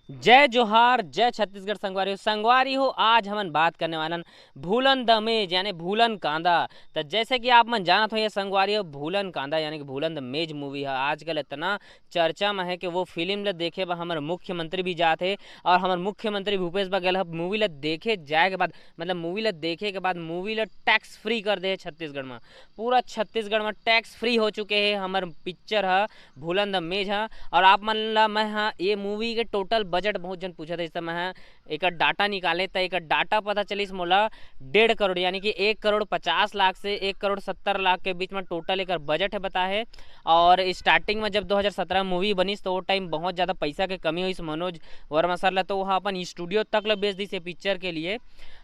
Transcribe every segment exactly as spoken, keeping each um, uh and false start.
जय जोहार, जय छत्तीसगढ़ संगवारी हो। संगवारी हो, आज हमन बात करने वालन भूलन द मेज यानी भूलन कांदा। त जैसे कि आप मन जानत हो, ये संगवारी हो भूलन कांदा यानी कि भूलन द मेज मूवी है। आजकल इतना चर्चा में है कि वो फिल्म ल देखे बर हमर मुख्यमंत्री भी जात हे और हमर मुख्यमंत्री भूपेश बघेल ह मूवी ल देखे जाए के बाद, मतलब मूवी ल देखे के बाद मूवी ल टैक्स फ्री कर दे हे छत्तीसगढ़ में। पूरा छत्तीसगढ़ में टैक्स फ्री हो चुके हे हमर पिक्चर ह भूलन द मेज ह। और आप मन ला मैं ह ये मूवी के टोटल बजट बहुत जन पूछत हे, जैसे मैं ह एकर डाटा निकाले त एकर डाटा पता चलिस मोला डेढ़ करोड़ यानी कि एक करोड़ पचास लाख से एक करोड़ सत्तर लाख के बीच में टोटल एकर बजट है बताए हे। और स्टार्टिंग में जब दो हज़ार सत्रह मूवी बनिस तो वो टाइम बहुत ज़्यादा पैसा के कमी होइस मनोज वर्मा सर ला, तो वह अपन स्टूडियो तक ला बेच दिस ये पिक्चर के लिए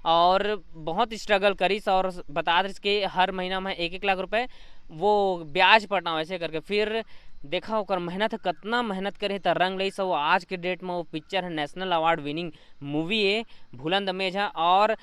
और बहुत स्ट्रगल करिस और बतात रहिस कि हर महीना में एक एक लाख रुपए वो ब्याज पटाओ ऐसे करके। फिर देखा ओकर मेहनत ह, कतना मेहनत करे त रंग लइस। वो आज के डेट में वो पिक्चर है नेशनल अवार्ड विनिंग मूवी है भूलन द मेज ह। और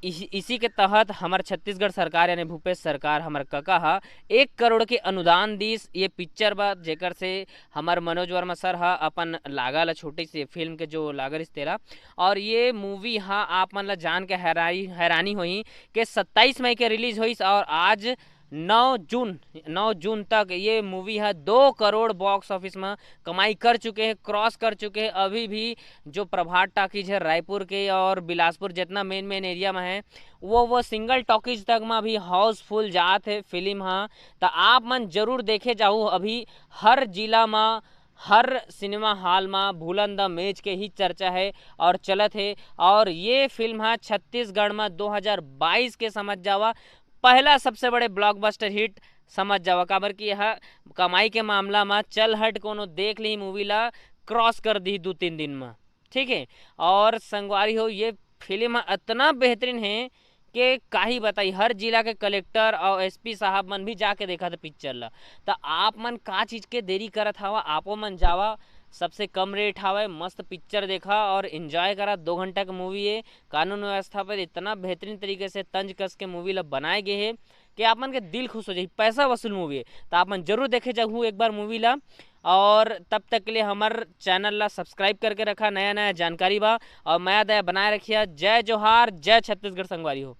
इस, इसी के तहत हमर छत्तीसगढ़ सरकार यानी भूपेश सरकार हमर कका ह एक करोड़ के अनुदान दिस ये पिक्चर बर, जेकर से हमर मनोज वर्मा सर ह अपन लागा ल छोटे से फिल्म के जो लागा रिस तेला। और ये मूवी ह आप मन ल जान के हैरानी हैरानी होही कि सत्ताईस मई के रिलीज होइस और आज नौ जून नौ जून तक ये मूवी ह दो करोड़ बॉक्स ऑफिस में कमाई कर चुके हैं, क्रॉस कर चुके हैं। अभी भी जो प्रभात टॉकीज है रायपुर के और बिलासपुर जितना मेन मेन एरिया में है, वो वो सिंगल टॉकीज तक में अभी हाउसफुल जात है फिल्म ह। त आप मन जरूर देखे जाहू, अभी हर जिला में हर सिनेमा हॉल में भूलन द मेज के ही चर्चा है और चलत है। और ये फिल्म ह छत्तीसगढ़ में दो हज़ार बाईस के समझ जावा पहला सबसे बड़े ब्लॉकबस्टर हिट समझ जावा, काबर कि यह कमाई के मामला में चल हट कोनो देख ली मूवी ला क्रॉस कर दी दो तीन दिन में, ठीक है। और संगवारी हो, ये फिल्म ह इतना बेहतरीन है कि काही बताई, हर जिला के कलेक्टर और एसपी साहब मन भी जाके देखा था पिक्चर ला। त आप मन का चीज के देरी करत हवा, आपो मन जावा, सबसे कम रेट हवय, मस्त पिक्चर देखा और एंजॉय करा। दो घंटा के मूवी है, कानून व्यवस्था पर इतना बेहतरीन तरीके से तंज कस के मूवी ला बनाए गए है कि आप मन के दिल खुश हो जाही। पैसा वसूल मूवी है, त आप मन जरूर देखे जाहू एक बार मूवी ला। और तब तक के लिए हमर चैनल ला सब्सक्राइब करके रखा, नया नया जानकारी बा और मया दया बनाए रखिया। जय जोहार, जय छत्तीसगढ़ संगवारी हो।